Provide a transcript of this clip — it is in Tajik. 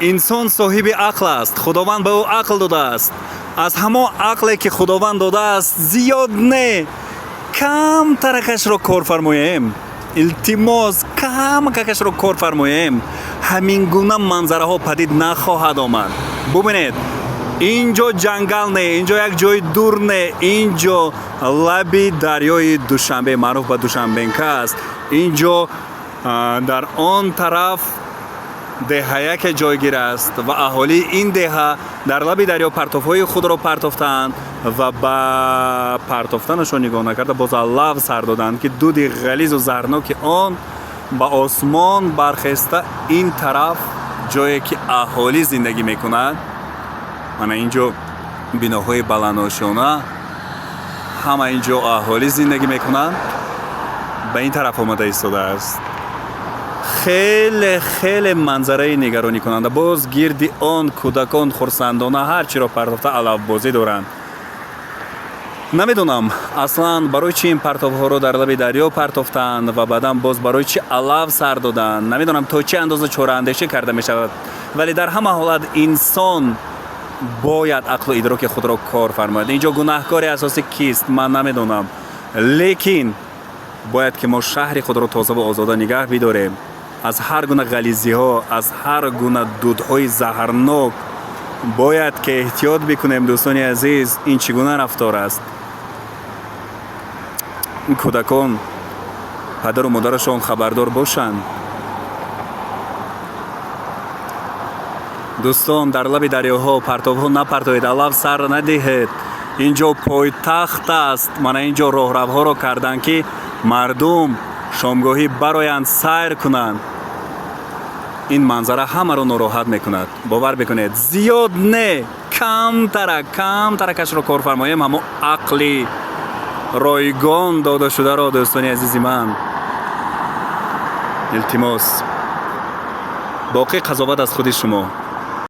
Инсон соҳиби ақл аст, Худованд ба ӯ ақл додааст. Аз ҳамон ақле, ки Худованд додааст, зиёд не, камтаракашро кор фармоем. Илтимос, камакакашро кор фармоем, ҳамин гуна манзараҳо падид нахоҳад омад. Бубинед, ин ҷо ҷангал не, ин ҷо як ҷои дур не, ин ҷо лаби дарёи Душанбе, маъруф ба Душанбенка аст. Ин ҷо дар он тараф деҳаяке ҷойгир аст ва аҳолии ин деҳа дар лаби дарё партовҳои худро партофтаанд ва ба партофтанашон нигоҳ накарда, боз алав сар доданд, ки дуди ғализу заҳрноки он ба осмон бархеста, ин тараф, ҷое ки аҳолӣ зиндагӣ мекунад, мана ин ҷо биноҳои баландошёна, ҳама ин ҷо аҳолӣ зиндагӣ мекунанд, ба ин тараф омада истодааст. Хеле, хеле манзараи нигаронӣкунанда. Боз гирди он кӯдакон хурсандона ҳар чиро партофта, алавбозӣ доранд. Намедонам, аслан барои чӣ ин партовҳоро дар лаби дарё партофтанд ва баъдан боз барои чӣ алав сар доданд. Намедонам, то чӣ андоза чораандешӣ карда мешавад, вале дар ҳама ҳолат инсон бояд ақлу идроки худро кор фармояд. Ин ҷо гунаҳкори асосӣ кист, ман намедонам, лекин бояд ки мо шаҳри худро тозаву озода нигаҳ бидорем. Аз ҳар гуна ғализиҳо, аз ҳар гуна дудҳои заҳрнок бояд ки эҳтиёт бикунем. Дӯстони азиз, ин чӣ гуна рафтор аст? Ин кӯдакон, падару модарашон хабардор бошанд. Дӯстон, дар лаби дарёҳо партовҳо напартоед, алав сар надиҳед. Ин ҷо пойтахт аст. Мана ин ҷо роҳравҳоро карданд, ки мардум шомгоҳӣ бароянд, сайр кунанд. Ин манзара ҳамаро нороҳат мекунад, бовар бикунед. Зиёд не, камтарак, камтаракашро кор фармоем, ҳамо ақли ройгон додашударо. Дӯстони азизи ман, илтимос, боқӣ қазоват аз худи шумо.